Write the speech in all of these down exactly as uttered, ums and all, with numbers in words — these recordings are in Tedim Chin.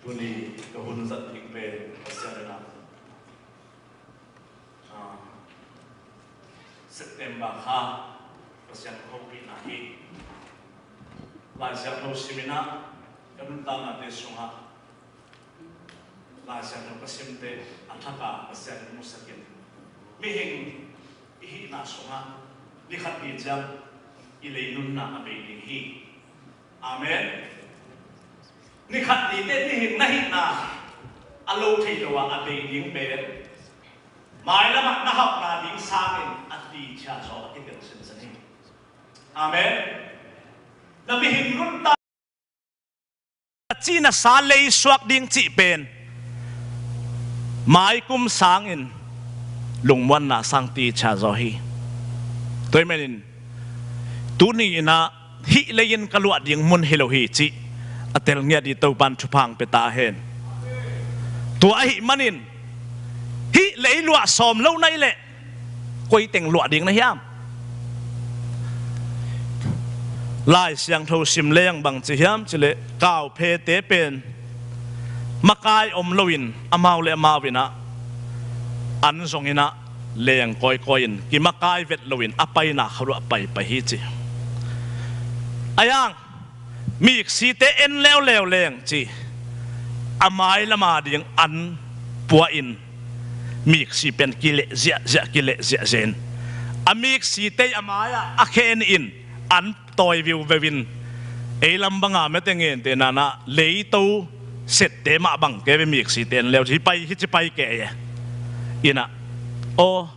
Tuni ka hun zat ding pen Pasian in ah, ah, September kha Pasian hopihna hi. Lai Siangtho sim in ah ka nuntaknate sungah Lai Siangtho ka simte a thak a Pasian in musak in, mihing i hihna sungah ni khat ni ciang i lei nunna a bei ding hi. Amen. Ni khat ni teh mihing na hihna a lo thei lo a, a bei ding pen mailam ah na hauhna ding sangin a ticia zaw a kitel sinsen hi. Amen. Na mihing nuntak, na cina sa lei suak ding cih pen mai kum sangin lungmuanna sang ticia zaw hi. Tua ahih manin tuni in ah hih lei in ka luah ding mun hi lo hi cih a tel ngiat ding Topan thupha pia ta hen. Tua ahih manin hih lei luah sawm lo na hih leh koi teng luah ding na hiam? Lai Siangtho sim leng bang ci hiam cih leh kauphete pen makai om loin amau le amau in ah an zong in ah leng kawikawi in kimakai vet loin a paina khawng ah paipai hi ci. A yang miksite en leuleu leng ci, a mailam a ding an pua in miksi pen kileh ziahziah, kileh ziahziah in a miksite a mai ah a khen in an tawi viuveu in, ei lam banga mete ngente nanah leito sette mah bang kei ve, miksite en leu ci pai hi ci pai kei e. In ah aw,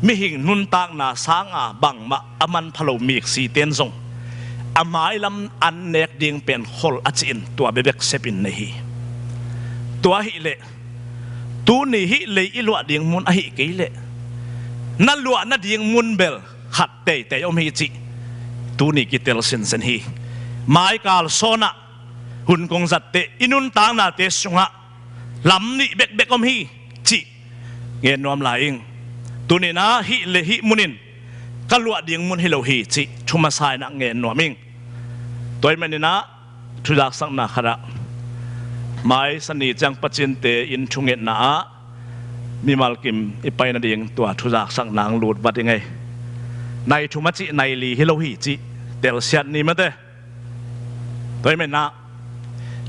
mihing nuntakna sanga bangmah a manpha lo miksite in zong a mailam an nek ding pen khol a cih in tua bekbek sep in nei hi. Tua ahih leh tuni hih lei i luah ding mun ahih kei leh na luah nading mun bel khat teitei om hi cih tuni kitel sinsen hi. Mai kalsuan ah hun kong zat teh i nuntaknate sungah lam nih bekbek om hi cih ngen nuam lai ing. Tuni in ah hih lei hih mun in ka luah ding mun hi lo hi cih thu masa in ah ngen nuam ing. Tua ahih manin ah thuzaksakna khat ah mai sa ni ciang Pasian te in thungetna ah mimal kim i pai nading tua thuzaksakna ang lut vat ing ei. Nai thum a cih nai li hi lo hi cih telsiat ni mate. Tua ahih manin ah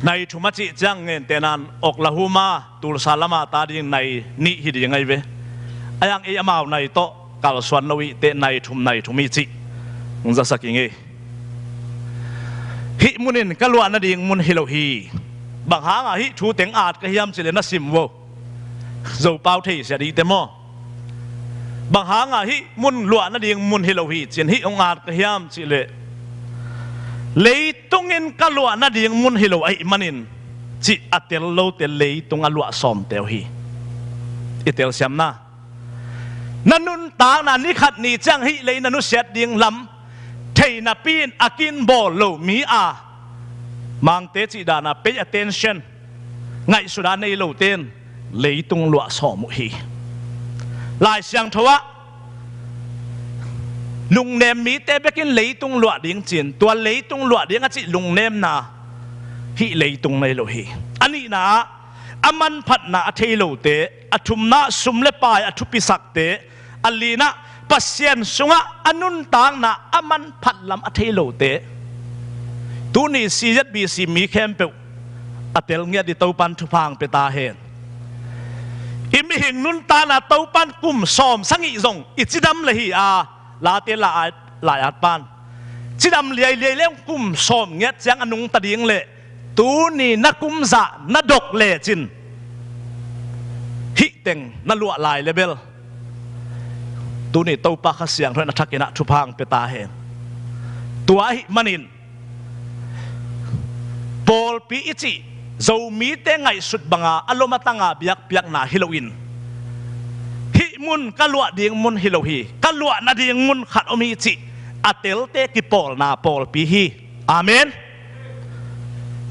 nai thum a cih ciang ngente nan Oklahoma, Tulsa lam a ta ding nai nih hi ding ahi ve. A yang ei amau nai tawh kalsuan lo i teh nai thum, nai thum i cih hong zasak ing ei. Hih mun in ka luah nading mun hi lo hi. Bang hanga hih thu teng at ka hiam cih leh na sim vo. Zopau thei sia ding teh maw. Bang hanga hih mun luah nading mun hi lo hi ci-in hih hong at ka hiam cih leh leitung in ka luah nading mun hi lo ahih manin cih a tel lote leitung a luah sawmte uh hi. I telsiamna, na nuntakna ni khat ni ciang hih lei na nusiat ding lam thei napi in a kin bawl lo mi a, Mangte cih dan a pay attention, ngaihsut a nei lote in leitung luah sawm uh hi. Lai Siangtho ah lungnem mite bek in leitung luah ding ci-in tua leitung luah ding a cih lungnemna hih leitung nei lo hi. A nihna ah a manphatna a thei lote, a thumna ah sum le pai a thupisakte, a lina ah Pasian sungah a nuntakna a manphat lam a thei lote. Tuni C Z B C mi khempeuh a tel ngiat ding Topan thupha pia ta hen. I mihing nuntakna Topan kum sawm sagih zong i cidam le hi a, Late lai, lai at pan cidam liailiai le kum sawm ngiat ciang a nungta ding leh tuni na kum zah na dok lecin hih teng na luah lai le bel tuni Topa Kha Siangtho in a thak in ah thupha pia ta hen. Tua ahih manin pawlpi i cih Zomite ngaihsut banga a lom a tanga biakpiakna hi loin hih mun ka luah ding mun hi lo hi, ka luah nading mun khat om hi cih a telte kipawlna pawlpi hi. Amen.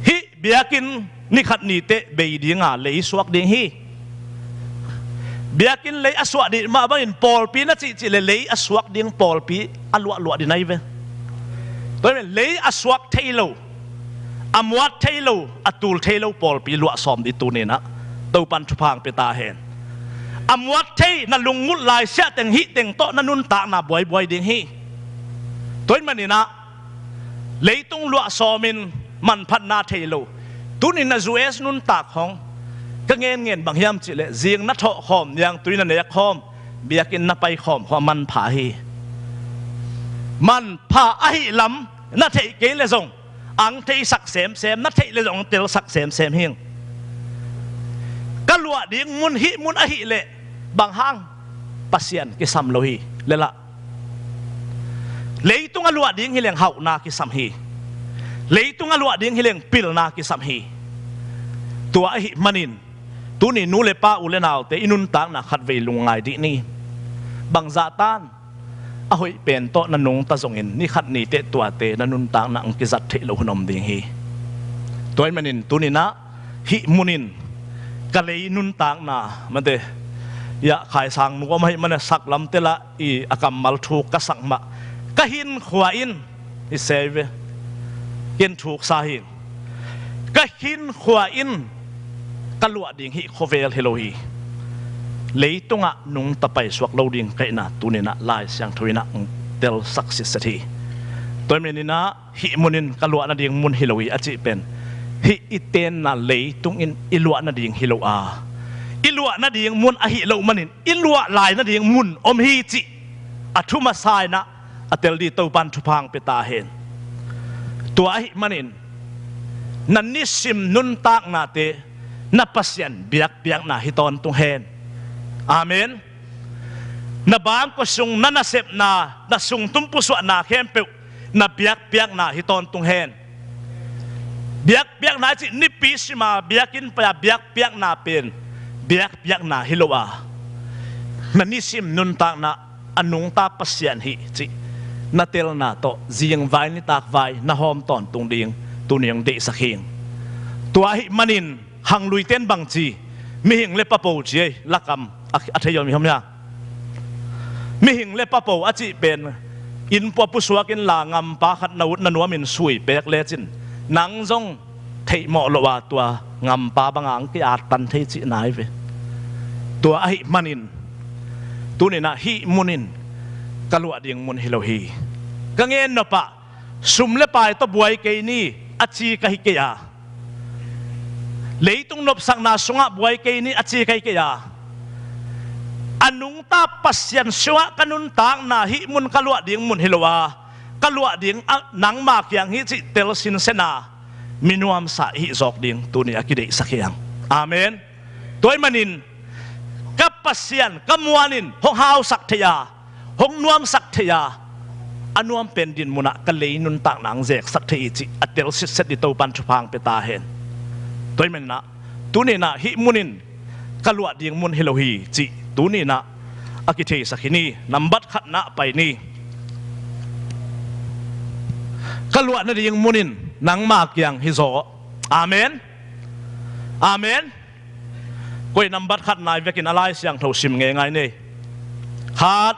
Hih biakinn ni khat ni teh bei dinga lei suak ding hi. Biakinn lei a suah ding mah bangin pawlpi na cihcih le lei a suak ding pawlpi a luahluah ding ahi ve. Tua hi lei a suak thei lo, A muat thei lo, a tul thei lo pawlpi luah sawm dih tuni-in ah Topan thupha hong pia ta hen. A muat thei, na lungngulh laisiah teng, hih teng tawh na nuntakna buaibuai ding hi. Tua ahih manin ah leitung luah sawmin manphatna thei lo, tuni-in ah U S nuntak hong ka ngenngen bang hiam cih leh, zing na thawh khawm, niangtui na nek khawm, biakinn na pai khawm khawng manpha hi. Manpha ahih lam na theih kei leh zong, ang theisak semsem, na theih leh zong ang telsak semsem hi. Ka luah ding mun, hih mun ahih leh bang hang, Pasian kisam lo hi lel ah. Leitung a luah ding hi leng hauhna kisam hi. Leitung a luah ding hi leng pilna kisam hi. Tua ahih manin tuni nu le pa, u le naute, i nuntakna khatvei lungngai dih ni. Bangzah tan a hoih pen tawh na nungta zongin, ni khat ni teh tuate na nuntakna hong kizat theih loh hun om ding hi. Tua ahih manin tuni-in ah hih munin ka lei nuntakna, mate, ya, Khai Sang nu om ahih manin a saklam tel ah, i, a kammal thuk ka sak mah, ka hinkhua in, i sei ve, ken thuksa hi. Ka hinkhua in ka luah ding hih khuavel hi lo hi. Leitungah nungta paisuak lo ding ka hihna tuni-in ah Lai Siangtho in ah hong telsak sitset hi. Tua ahih manin ah hih munin ka luah nading mun hi lo hi a cih pen, hih i tenna leitung in i luah nading hi lo a, i luah nading mun ahih loh manin i luah lai nading mun om hi cih a thu masa in ah a tel dih Topan thupha hong pia ta hen. Tua ahih manin na nisim nuntaknate na Pasian biakpiakna hi tawntung hen. Amen. Na bangkua sung, na nasepna, na sungtum pusuahna khempeuh na biakpiakna hi tawntung hen. Biakpiakna i cih, nipi sima biakinn pai-a biakpiakna pen biakpiakna hi lo a, na nisim nuntakna a nungta Pasian hi cih na telna tawh zingvai nitakvai na hawm tawntung ding tuni hong deihsak hi. Tua ahih manin hangluite in bangci, mihing le papo ci ei, lakam a, a thei om i hom hia? Mihing le papo a cih pen, inn pua pusuak inla ngampa khat na ut na nuamin sui pek lecin, nang zong theihmawh loh a, tua ngampa banga ang ki-attan thei cihna hi ve. Tua ahih manin tuni-in ah hih munin ka luah ding mun hi lo hi. Ka ngen nopah, sum le pai tawh buai kei ni a ci ka hi kei a, leitung nopsakna sungah buai kei ni a ci ka hi kei a, a nungta Pasian sungah ka nuntakna hih mun ka luah ding mun hi lo a, ka luah ding ah nangma kiang hi cih telsinsen a, mi nuamsa i hih zawk ding tuni a kideihsak hi hang. Amen. Tua ahih manin ka Pasian ka muanin hong hausak thei a, hong nuamsak thei a, a nuam pen din munah ka lei nuntakna hong zeksak thei hi cih a tel sitset dih Topan thupha hong pia ta hen. Tua ahih manin ah tuni-in ah hih munin ka luah ding mun hi lo hi cih tuni-in ah a kitheisak hi ni. Nambat khatna ah pai ni. Ka luah nading munin nangma kiang hi zaw. Amen. Amen. Koi nambat khatna i vekin a Lai Siangtho sim ngeingai ni. Khat,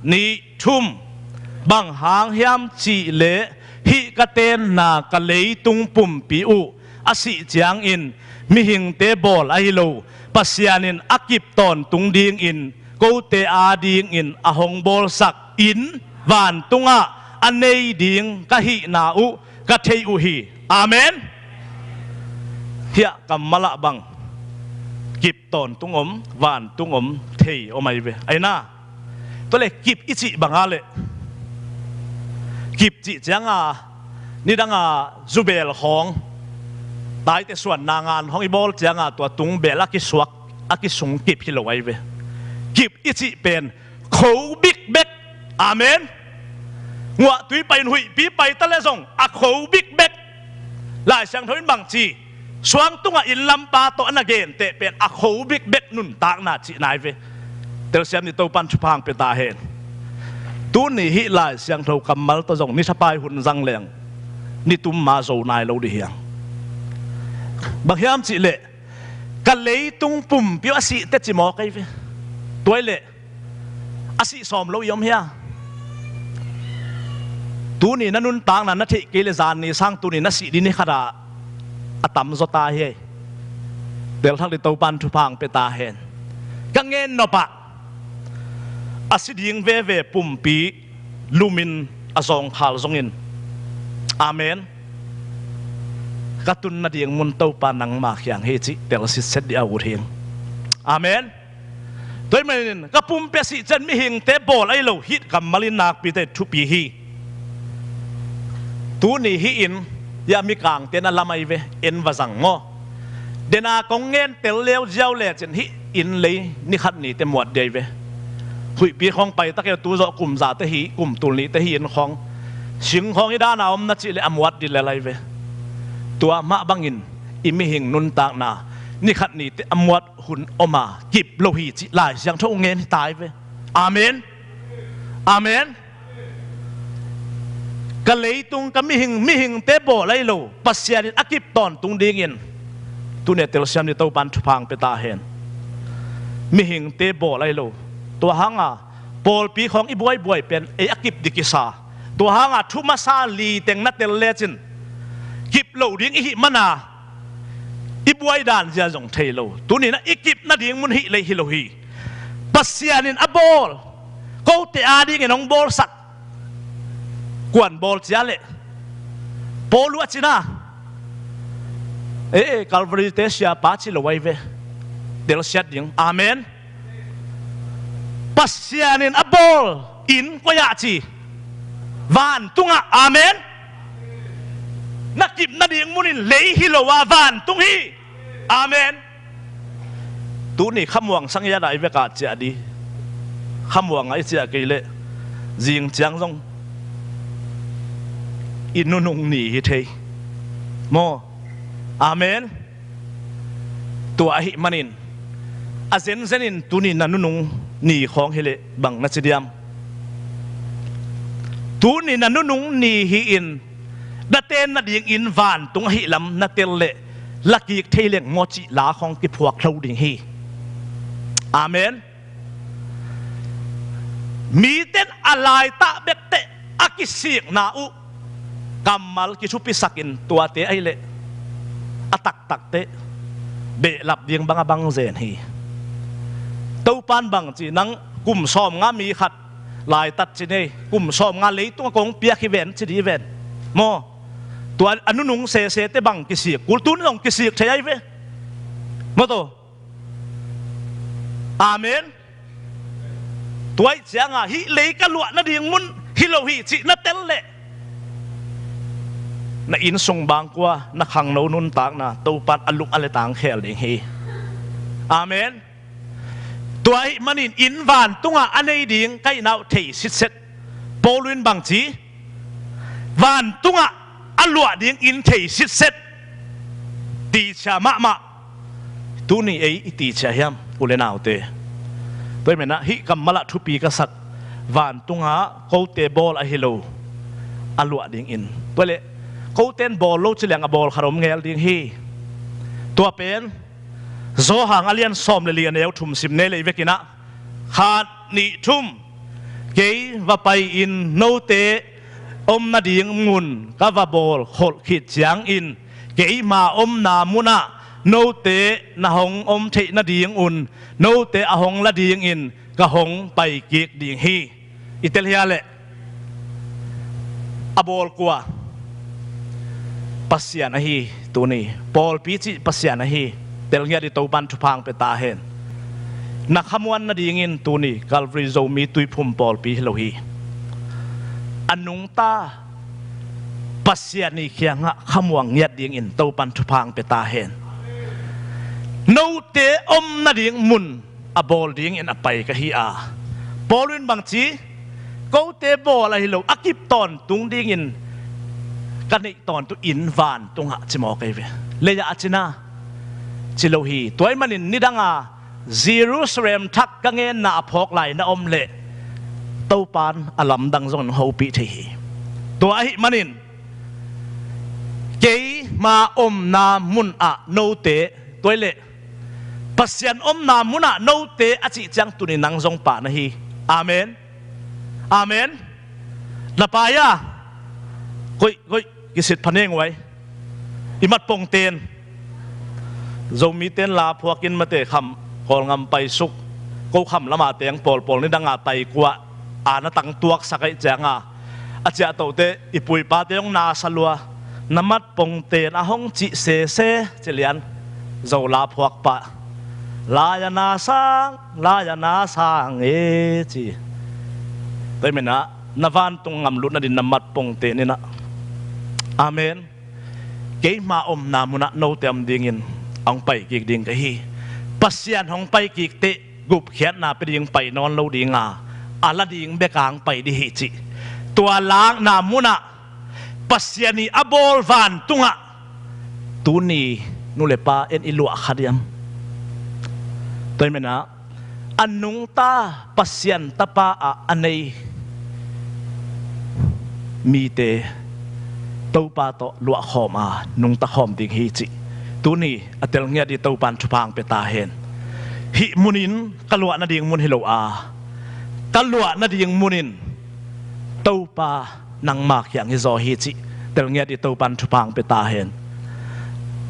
nih, thum. Bang hang hiam cih leh hih ka tenna ka leitung pumpi uh a sih ciangin mihingte bawl ahi lo, Pasian in a kip tawntung dingin kote adingin a hong bawlsak inn vantungah a nei ding ka hihna uh ka thei uh hi. Amen. Hiah kammal ah bang kip tawntung om, vantung om, thei om ahi ve. Ahi na, tua leh kip i cih banga leh, kip cih cianga nidanga zubel khawng, taite suanna ngan hong i bawl cianga tua tungbel a kisuak, a kisung kip hi lo ahi ve. Kip i cih pen kho bikbek. Amen. Nguahtui pai-in huihpi pai ta leh zong a kho bikbek. Lai Siangtho in bangci, suang tungah inn lampa tawh a na genteh pen a kho bikbek nuntakna cihna hi ve. Telsiam ni, Topan thupha hong pia ta hen. Tuni hih Lai Siangtho kammal tawh zong ni thapai hun zang leng ni tum ma zo nai lo dih hi hang. Bang hiam cih leh ka leitung pumpi uh a sih teci mawk ahi ve. Tua ahih leh a sih sawm lo i om hia? Tuni na nuntakna na theih kei leh zan ni sang tuni na sih ding ni khat ah a tamzaw ta hi. Telthak dih, Topan thupha hong pia ta hen. Ka ngen nopah a si ding veve pumpi lumin a zawngkhal zongin, amen, ka tun nading mun Topa nangma kiang hi cih tel sitset dih a ut hing. Amen. Tua ahih manin ka pumpi a sih ciang mihingte bawl ahi lo, hih kammal in nakpite thupi hi. Tuni hih in, ya, mikangte na lam ahi ve, en va zang maw. Dena kong ngen tel leuziau lecin hih in lei ni khat nite muat dih ahi ve. Huihpi khawng pai tak e, tu zawh kum zate hi, kum tul nihte hi in khawng, sing khawng i dana om na cih leh a muat dih lel ahi ve. Tua mah bangin i mihing nuntakna ni khat nite a muat hun om a, kip lo hi cih Lai Siangtho ngen hi ta ahi ve. Amen. Amen. Ka leitung, ka mihing, mihingte bawl ahi lo, Pasian in a kip tawntung dingin tuni a telsiam dih, Topan thupha hong pia ta hen. Mihingte bawl ahi lo. Tua hanga pawlpi khawng i buaibuai pen ei a kip dih kisa. Tua hanga thu masa li teng na tel lecin kip lo ding i hih mana i buai dan zia zong thei lo. Tuni-in ah i kip nading mun hih lei hi lo hi. Pasian in a bawl, kote adingin hong bawlsak. Kuan bawl cia leh Paul uh a cina, e, Calvary te siapa ci lo ahi ve. Telsiat ding. Amen. Pasian in a bawl in koi ah ci? Vantungah. Amen. Na kip nading mun in lei hi lo a, vantung hi. Amen. Tuni khamuang sang i a dai vek a ciah dih. Khamuang a i ciah kei leh zing ciang zong i nunung ni hi thei maw. Amen. Tua ahih manin a zenzen in tuni na nunung ni khawng hi leh bang na ci diam? Tuni na nunung ni hi-in na ten nadingin vantung ahih lam na tel leh lakik thei leng maw cih la khawng kiphuak lo ding hi. Amen. Mite in a laitah bekteh a kisikna uh kammal kithupisakin tuate ahih leh a taktakteh behlap ding bang a bang zen hi. Topan bang ci, nang kum sawmnga mi khat laitat ci nei, kum sawmnga leitungah kong piak hi ven ci dih ven maw. Tua a nunung sesete bang kisik, kultun zong kisik thei ahi ve maw. Tua Amen. Tua ih cianga hih lei ka luah nading mun hi lo hi cih na tel leh na innsung bangkua, na khangno nuntakna Topan a lung a letang khel ding hi. Amen. Tua ahih manin inn vantungah a nei ding ka hihna uh thei sitset. Paul in bang ci? Vantungah a luah ding inn thei sitset. Ticia mahmah. Tuni ei i ticia hiam, u le naute? Tua ahih manin ah hih kammal ah thupi ka sak. Vantungah kote bawl ahi lo a luah ding inn. Tua leh kote in bawl lo ci leng a bawl khat om ngel ding hi. Tua pen Johan a lian sawm le li, a neu thum sim nei lei vekin ah, khat, nih, thum. Kei va pai-in note om nading mun ka va bawl kholh khit ciangin keima omna munah note na hong om theih nadingun note a hong la dingin ka hong pai kik ding hi. I tel hia leh a bawl kua? Pasian ahi. Tuni pawlpi cih Pasian ahi. Tel ngiat i Topan thupha hong pia ta hen. Na khamuan nadingin tuni Calvary Zomi Tuiphum pawlpi hi lo hi. A nungta Pasian i kiangah khamuang ngiat dingin Topan thupha hong pia ta hen. Note om nading mun a bawl dingin a pai ka hi a, Paul in bang ci? Kote bawl ahi lo, a kip tawntung dingin ka neih tawntung inn vantungah ci mawk ahi ve. Lei-ah a cina ci lo hi. Tua ahih manin nidanga Jerusalem thak ka ngenna a phawk lai na om leh Topan a lamdang zongin hopih thei hi. Tua ahih manin keima omna munah note, tua leh Pasian omna munah note a cih ciang tuni nang zong pa na hi. Amen. Amen. Na pai a? Koih, koih, kisit phaneng uai. I mat pongten Zomite in la phuakin mate kham Kawlngam paisuk, ko kham lama teng pawlpawl nidanga taikuah a na tang tuaksak aih cianga a ciahtohte i puipate hong nasa lua. Na mat pongten a hong cih sese ci lian. Zo la phuak pah, lai a na sang, lai a na sang e ci. Tua hi menah na vantung ngam lut nadin na mat pongten inah. Amen. Keima omna munah note om dingin a hong pai kik ding ka hi. Pasian hong pai kik teh gupkhiatna pe ding pai nawn lo dinga, a la ding beka hong pai dih hi cih. Tua lakna munah Pasian i a bawl vantungah tuni nu le pa en i luah kha diam? Tua hi menah a nungta Pasian tapa ah a nei mite Topa tawh luahkhawm a nungta khawm ding hi cih tuni a telngiat i Topan thupha hong pia ta hen. Hih munin ka luah nading mun hi lo a, ka luah nading munin Topa nangma kiang hi zaw hi cih telngiat i Topan thupha hong pia ta hen.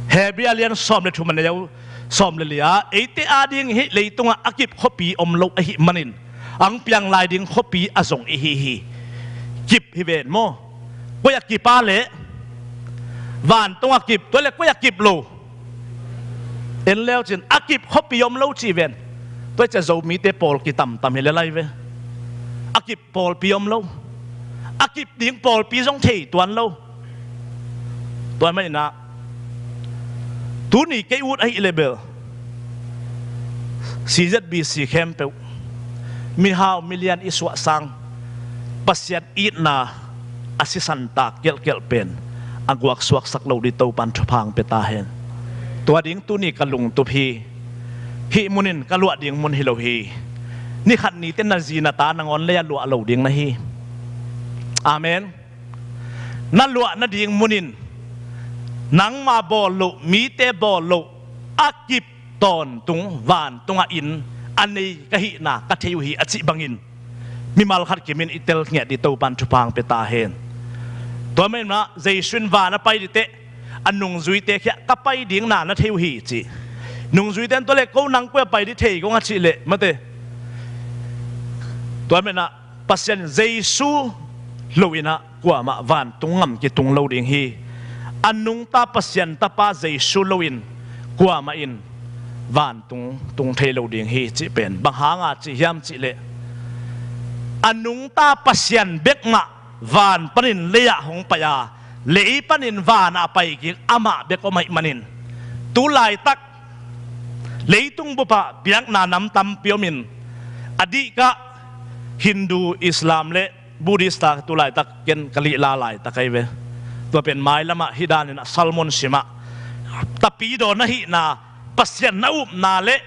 Hebrew lian sawm le thum a neu sawm le li ah eite ading hih leitungah a kip khuapi om lo ahih manin a hong piang lai ding khuapi a zong i hi hi. Kip hi ven maw? Koi a kip a leh? Vantung a kip. Tua leh koi a kip lo? En leu cin a kip khuapi om lo ci ven. Tua hi ciah Zomite pawl kitamtam hi le lai ve. A kip pawlpi om lo. A kip ding pawlpi zong thei tuan lo. Tua mah inah tuni kei ut ahih le bel C Z B C khempeuh mihau milian i suahsang Pasian itna a sisan tak kialhkialh pen a guak suaksak lo dih Topan thupha hong pia ta hen. Tua ding tuni ka lungtup hi. Hih munin ka luah ding mun hi lo hi. Ni khat ni teh na zi na ta nangawn lei a luah lo ding na hi. Amen. Na luah nading munin nangma bawl loh, mite bawl loh, a kip tawntung vantungah inn a nei ka hihna ka thei uh hi a cih bangin mimal khat kimin i telngiat dih Topan thupha hong pia ta hen. Tua mah inah Jesu in van a pai dih teh a nungzuite khiah ka pai ding na na thei uh hi ci. Nungzuite in tua leh ko nang koi a pai dih thei kong a cih leh mate. Tua mah inah Pasian Jesu lo inah kuamah vantung ngam kitung lo ding hi. A nungta Pasian tapa Jesu loin kuamah in vantung tung thei lo ding hi cih pen bang hanga cih hiam cih leh a nungta Pasian bek mah van panin lei ah hong pai a, lei panin vanah pai kik amah bek om ahih manin tu laitak leitung bupah biakna nam tampi omin a dihkah Hindu, Islam le Buddhist a tu laitak ken ka lihla laitak ahi ve. Tua pen mailamah hih danin a sermon simah tapidaw na hihna, Pasian na upna le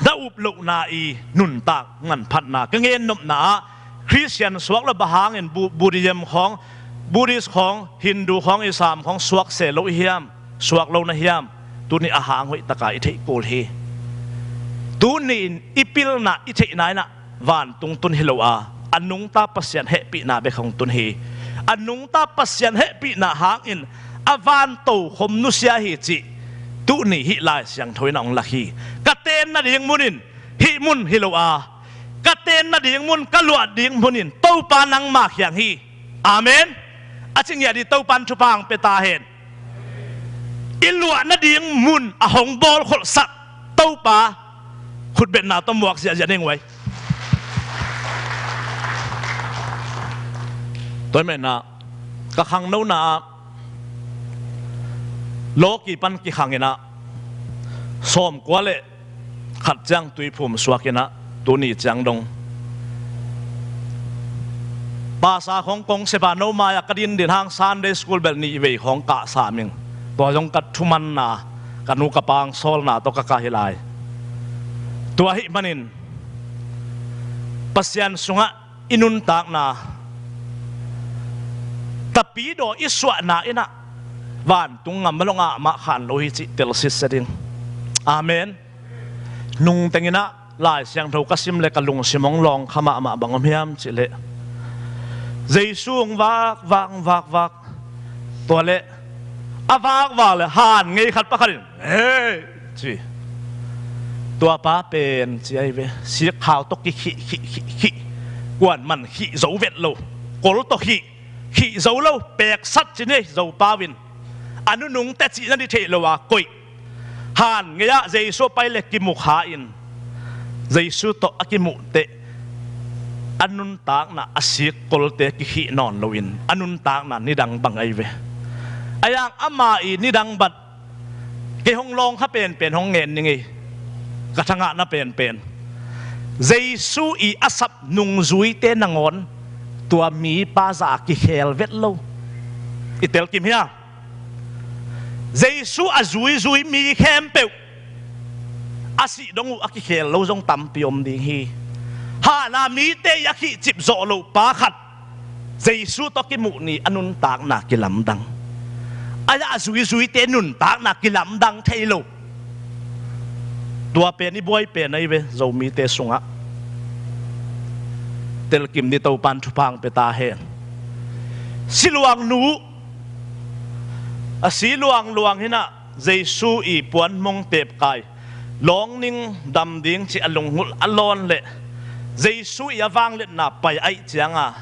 na up lohna i nuntak manphatna ka ngennopna ah Khristian suak lo bang hangin Bu-, Buddhism khawng, Buddhist khawng, Hindu khawng, Islam khawng suak se lo i hiam? Suak lo na hiam? Tuni a hang hoihtaka i theih kul hi. Tuni in i pilna i theihna inah vantung tun hi lo a, a nungta Pasian hehpihna bek hong tun hi. A nungta Pasian hehpihna hangin a van tokhom nusia hi cih tuni hih Lai Siangtho in a hong lak hi. Ka ten nading munin hih mun hi lo a, ka ten nading mun, ka luah ding munin Topa nangma kiang hi. Amen. A ci ngiat dih Topan thupha hong pia ta hen. I luah nading mun a hong bawlkholhsak Topa khutbetna tawh muak ziahziah ning uai. Tua hi menah ka khangnona ah lawki pan kikhang inah sawmkua le khat ciang tuiphum suak inah tuni ciang dong pasa khawng kong sepa no mai-ah ka dindin hang Sunday school bel nih vei khawng kah sam ing. Tua zong ka thumanna, ka nu ka pa hong sawlna tawh ka kah hi lai. Tua ahih manin Pasian sungah i nuntakna tapidaw i suahna inah vantung ngam a lo ngah mah khan lo hi cih tel sitset ding. Amen. Nungteng inah Lai Siangtho ka sim le ka lungsim hong lawng kha mahmah bang om hiam cih leh Jesu hong vak vak hong vak vak tua leh A vakvak le han ngei khat pakhat in, "Hei," ci. Tua pa pen ci ahi ve, sikkhau tawh kikhih khih khih khih, kuan man khih zo vet lo, kol tawh khih, khih zo lo, peksat ci ni, Zopau in a nunung teh cihna ding theih lo a koih. Han ngei ah Jesu a pai le kimukha in, Jesu tawh a kimuh teh a nuntakna a sik kolte kikhih nawn loin a nuntakna nidang bang ahi ve. A yang ama i nidang bat kei hong lawng kha penpen hong ngen ning ei, ka thangahna penpen. Jesu i a sap nungzuite nangawn tua mipa zah a kikhel vet lo. I telkim hia? Jesu a zuizui mi khempeuh a sih dong uh a kikhel lo zong tampi om ding hi. Hana mite i a khihcip zawh loh pa khat Jesu tawh kimuh ni a nuntakna kilamdang. A ya a zuizuite nuntakna kilamdang thei lo. Tua pen i buai pen ahi ve, Zomite sungah. Telkim ni Topan thupha hong pia ta hen. Siluang nu, a siluang luang hinah Jesu i puanmong tepkai, lawng ning dam ding ci a lunghulh a lawn leh Jesu i a vangliatna pai aih cianga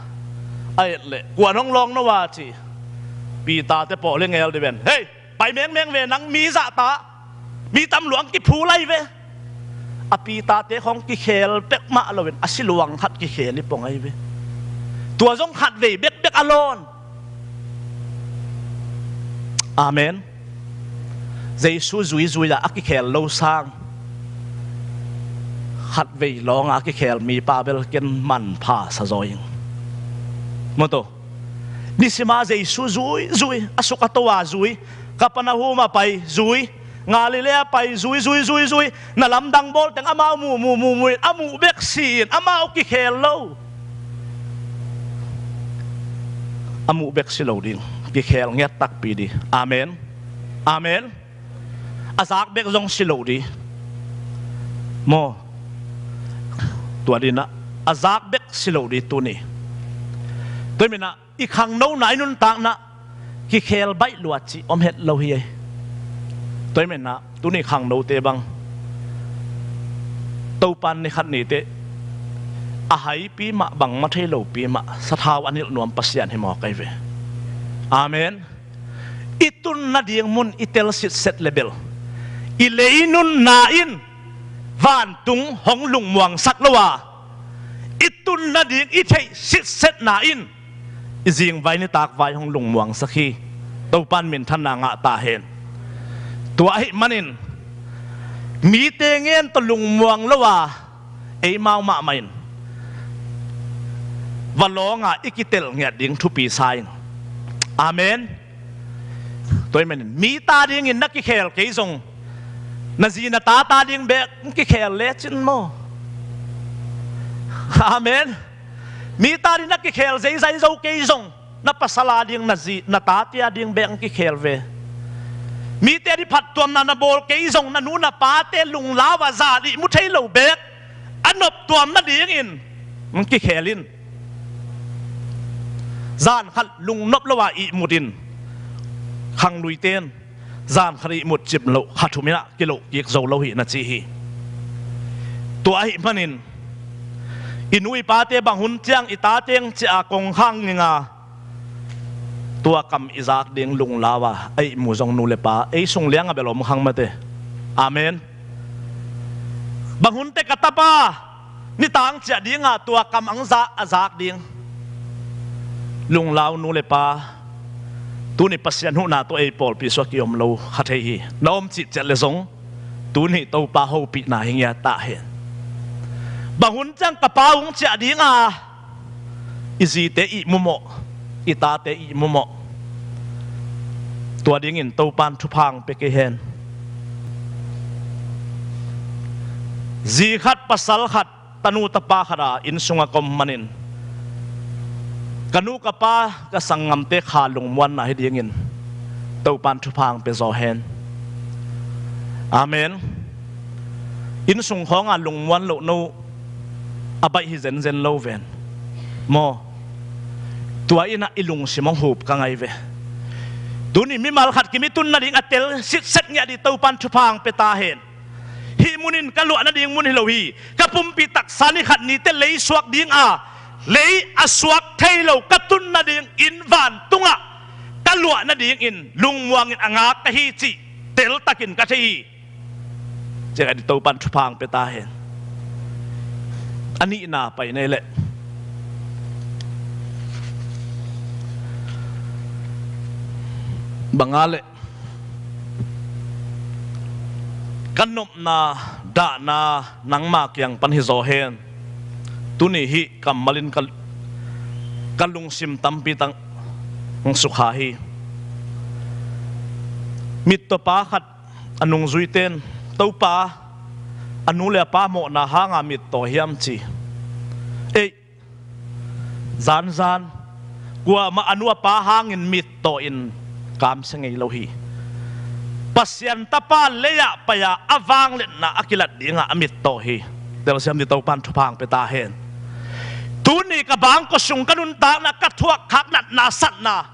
a et leh, "Kuan hong lawng no a?" ci. Peter te pawl hi ngel dih ven, "Hei, pai mengmeng ve, nang mi zahta, mi tam luang kiphul ahi ve." A Peter te khong kikhel pek mah loin a siluang khat kikhel i pong ahi ve. Tua zong khat vei bekbek a lawn. Amen. Jesu zuizui ah a kikhel lo sang khat vei lawnga a kikhel mipa bel ken manpha sa zaw ing. Maw taw. Nisima Jesu zuizui, a suk a to a zui, Kapernaum a pai zui, Galilee a pai zui, zui, zui, zui. Na lamdang bawl teng amau mu, mu, mu, mu in, a muh bek si in, amau kikhel lo. A muh bek si lo ding, kikhel ngiat takpi dih. Amen. Amen. A zak bek zong si lo dih. Maw. Tua dinah a zak bek si lo dih tuni. Tua minah i khangnona i nuntakna kikhel baih luat cih om het lo hi ei. Tua hi menah tuni khangnote bang Topan ni khat nite a haipi mah, bangmah thei lopi mah sathau a nilh nuam Pasian hi mawk ahi ve. Amen. I tun nading mun i tel sitset le bel i lei nunna in vantung hong lungmuangsak lo a, i tun nading i theih sitsetna in i zingvai nitakvai hong lungmuangsak hi. Topan minthanna ngah ta hen. Tua ahih manin mite ngen tawh lungmuang lo a, eimau mahmah in va lawnga i kitelh ngiat ding thupi sa in. Amen. Tua hi manin mi ta dingin na kikhel kei zong, na zi na ta ta ding bek kikhel lecin maw. Amen. Mi ta ding na kikhel zeizai zo kei zong, na pasal a ding, na zi na tate a ding bek kikhel ve. Mite ding phattuamna na bawl kei zong, na nu na pate lunglau a zan ihmu thei lo bek a noptuam nadingin kikhel in. Zan khat lungnop lo a ihmut in, khangluite in zan khat ihmut cip loh kha thum inah kiloh kik zo lo hi na ci hi. Tua ahih manin i nu i pate bang hun ciang i tateng cia kongkhang ninga tua kam i zak ding lunglau a, a ihmu zong nu le pa ei sung lianga bel om khang mate. Amen. Bang hun teh ka tapa nitang ciah dinga tua kam ang zak a zak ding lunglau nu le pa, tuni Pasian huhna tawh ei pawlpi suak i om lo kha thei hi. Na om cih ciat le zong tuni Topa hopihna hi ngiat ta hen. Bang hun ciang ka pa hong ciah dinga i zite ihmu mawh, i tate ihmu mawh. Tua dingin Topan thupha hong pia kei hen. Zi khat, pasal khat, tanu tapa khat a inn sungah ka om manin ka nu ka pa ka sanggamte kha lungmuanna hi dingin Topan thupha hong pia zaw hen. Amen. Inn sung khawngah lungmuan loh no a baih hi zenzen lo ven maw. Tua innah i lungsim hong hup ka ngai ve. Tuni mimal khat kim i tun nading a tel sitset ngiat ding Topan thupha hong pia ta hen. Hih mun in ka luah nading mun hi lo hi. Ka pumpi taksa ni khat ni teh lei suak ding a, lei a suak thei lo ka tun nading inn vantungah ka luah nadingin lungmuangin a ngak ka hi cih teltakin ka thei hi. Ciang a ding Topan thupha hong pia ta hen. A nihna pai nei leh, bang a leh, ka nopna dahna nangma kiang pan hi zaw hen. Tuni hih kammal in ka, ka lungsim tampi tak hong sukha hi. Mittawpa khat a nungzuite in, "Topa, a nu le a pa mawhna hanga mittaw hiam?" ci. Ei, zanzan, kuamah a nu a pa hangin mittaw in kamsia ngei lo hi. Pasian Tapa lei-ah pai-a a vangliatna a kilat dingah a mittaw hi. Telsiam ding Topan thupha hong pia ta hen. Tuni ka bangkua sung ka nuntakna, ka thuakkhak natna satna,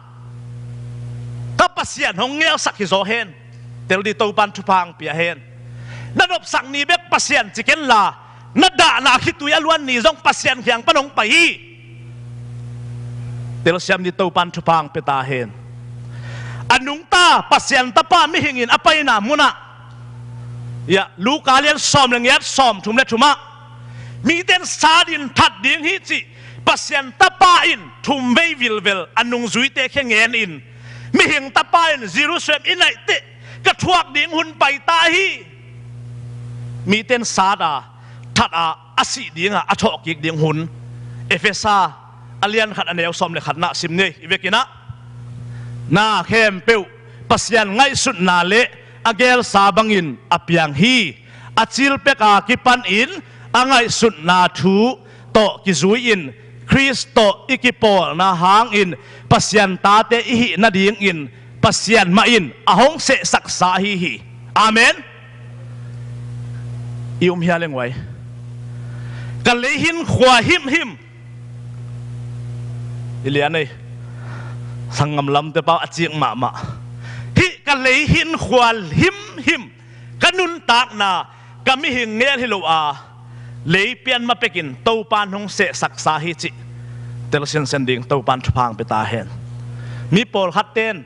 ka Pasian hong ngelsak hi zaw hen. Tel ding Topan thupha hong pia hen. Na nopsak ni bek Pasian ci ken la, na dahna khitui a luan ni zong Pasian kiang pan hong pai hi. Telsiam ding Topan thupha hong pia ta hen. A nungta Pasian Tapa mihingin a paina munah, ya, Luka lian sawm le ngiat, sawm thum le thumah, mite in sat in that ding hi cih Pasian Tapa in thumvei vilvel a nungzuite khia ngenin, mihing Tapa in Jerusalem i naih teh ka thuak ding hun pai ta hi. Mite in sat a, that a, a sih dingah a thawhkik ding hun. Efesa a lian khat a neu sawm le khatna sim ni, i vekin ah, na khempeuh Pasian ngaihsutna le a gelsa bangin a piang hi. A cil peka kipanin a ngaihsutna thu tawh kizui-in Khrist tawh i kipawlna hangin Pasian tate i hih nadingin Pasian mah in a hong sehsaksa ahi hi. Amen. I um hia leng uai? Ka leihin khua himhim. I lian ei, sanggam lamte pau a cik mahmah. Hih ka leihin khua himhim, ka nuntakna, ka mihing ngel hi lo a, lei pian ma pekin Topan hong sehsaksa hi cih tel sinsen ding Topan thupha hong pia ta hen. Mi pawlkhatte in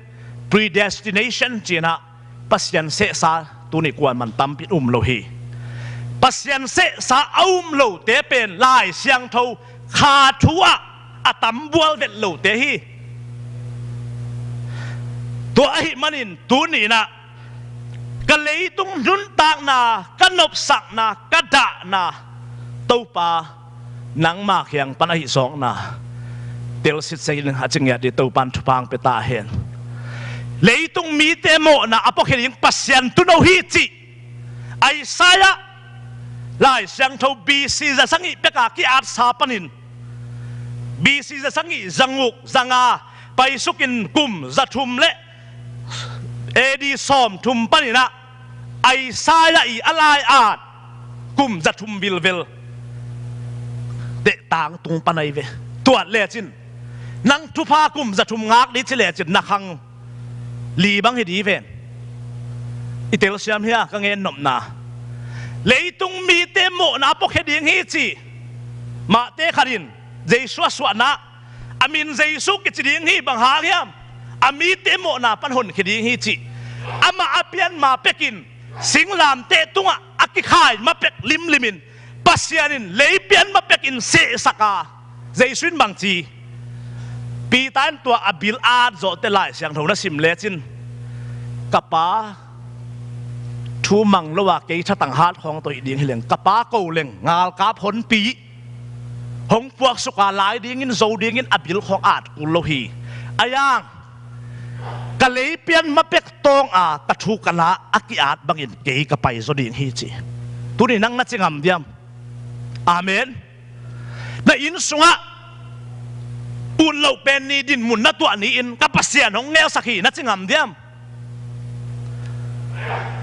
predestination ci-in ah Pasian sehsa tuni kuaman tampi in um lo hi. Pasian sehsa a um lote pen Lai Siangtho kha thu ah a tam bual vet lote hi. Tua ahih manin tuni in ah ka leitung nuntakna, ka nopsakna, ka dahna, Topa nangma kiang pan ahi zawkna tel sitsekin a ci ngiat ding Topan thupha hong pia ta hen. Leitung mite mawhna a puakhia ding Pasian tuuno hi cih Isaiah Lai Siangtho B C za sagih peka ki-atsa panin, B C za sagih, za guk, za nga paisukin kum za thum le A D sawm thum panin ah Isaiah i a lai-at kum za thum vilvel teh tangtung pan ahi ve. Tuat lecin nang thupha kum za thum ngak ding ci lecin na khang li bang hi ding hi ven. I telsiam hia ka gen nopna? Leitung mite mawhna a puakhia ding hi ci. Matthai khat in Jesu a suahna, a min Jesu kici ding hi, bang hang hiam? A mite mawhna pan honkhia ding hi ci. Amah a pian ma pekin singlamteh tungah a kikhai ma pek limlimin Pasian in lei pian ma pekin sehsak a, Jesu in bang ci? Peter in tua a bil at zawh teh Lai Siangtho na sim lecin, ka Pa thu mang lo a kei thatang hat khawng tawh hih ding hi leng, ka Pa ko leng ngalkap honpi hong puaksuk a, lai dingin zo dingin a bil khawng at kul lo hi. A yang ka lei pian ma pek tawng a ka thu ka la a ki-at bangin kei ka pai zaw ding hi ci. Tuni nang na ci ngam diam? Amen. Na inn sungah ut loh pen ni, dinmun na tuah ni-in ka Pasian hong ngelsak hi na ci ngam diam?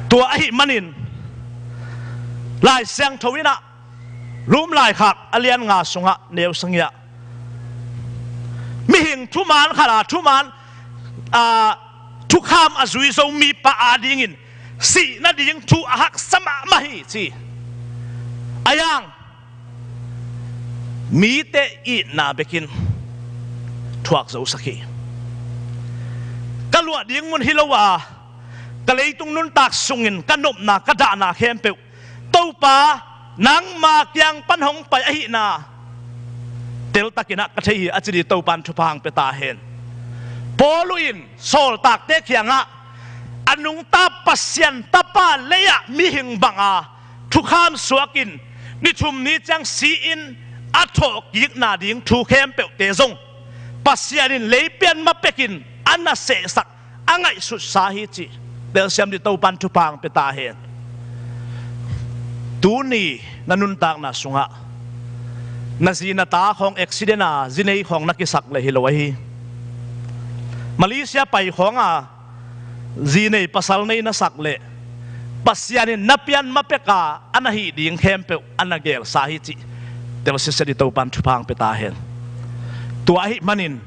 Tua ahih manin Lai Siangtho in ah Rom laikhak a lian nga sungah neu sagih ah, mihing thuman khat a thuman, a, Thukham a zui zo mipa adingin sih nading thu a haksa mahmah hi ci. A yang mite itna bekin thuak zosak hi. Ka luah ding mun hi lo a, ka leitung nuntak sungin ka nopna, ka dahna khempeuh Topa nangma kiang pan hong pai ahihna teltakin ah ka thei hi, a ci dih Topan thupha hong pia ta hen. Paulu in sawltakte kiangah a nungta Pasian Tapa lei-ah mihing banga thukham suakin ni thum ni ciang si-in a thawhkikna ding thu khempeuhte zong Pasian in leipian ma pekin a na sehsak, a ngaihsutsa hi cih telsiam dih Topan thupha hong pia ta hen. Tuni na nuntakna sungah na zi na ta khawng accident a zi nei khawng na kisak le hi lo ahi. Malaysia pai khawng a zi nei pasal nei na sak le Pasian in na pian ma peka a na hih ding khempeuh a na gelsa hi cih telsiam dih Topan thupha hong pia ta hen. Tua ahih manin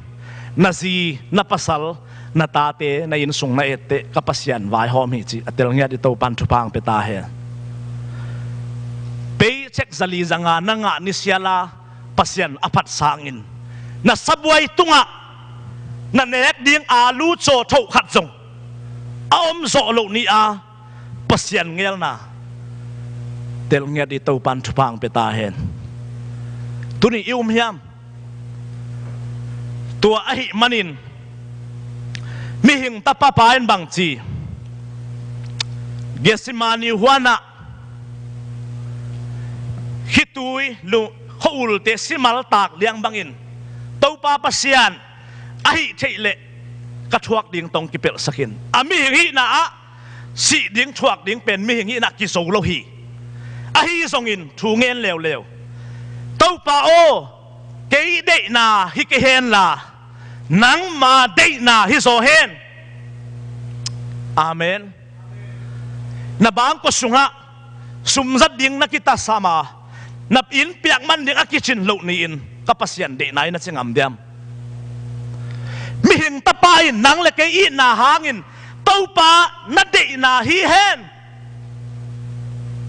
na zi, na pasal, na tate, na innsung na etteh ka Pasian vaihawm hi cih a tel ngiat dih Topan thupha hong pia ta hen. Paycheck zali zanga na ngah ni siala Pasian a phat sangin na sabuai tungah na nek ding alu caw thoh khat zong a om zawh loh ni a Pasian ngelna tel ngiat dih Topan thupha hong pia ta hen. Tuni i um hiam? Tua ahih manin mihing tapa pa in bang ci, Gethsemane huanah khitui lu-, khua-ulte simal tak liang bangin Topa Pasian ahih theih leh ka thuak ding tawh kipelhsak in. A mihing hihna ah sih ding thuak ding pen mihing hihna kizo lo hi. Ahi zongin thu ngen leuleu. Topa aw, kei deihna hi kei henla nangma deihna hi zaw hen. Amen. Na bangkua sungah sumzat ding na kitasam a, na inn piak man ding a kicin loh ni-in ka Pasian deihna hi na ci ngam diam? Mihing tapa in nang le kei itna hangin Topa na deihna hi hen.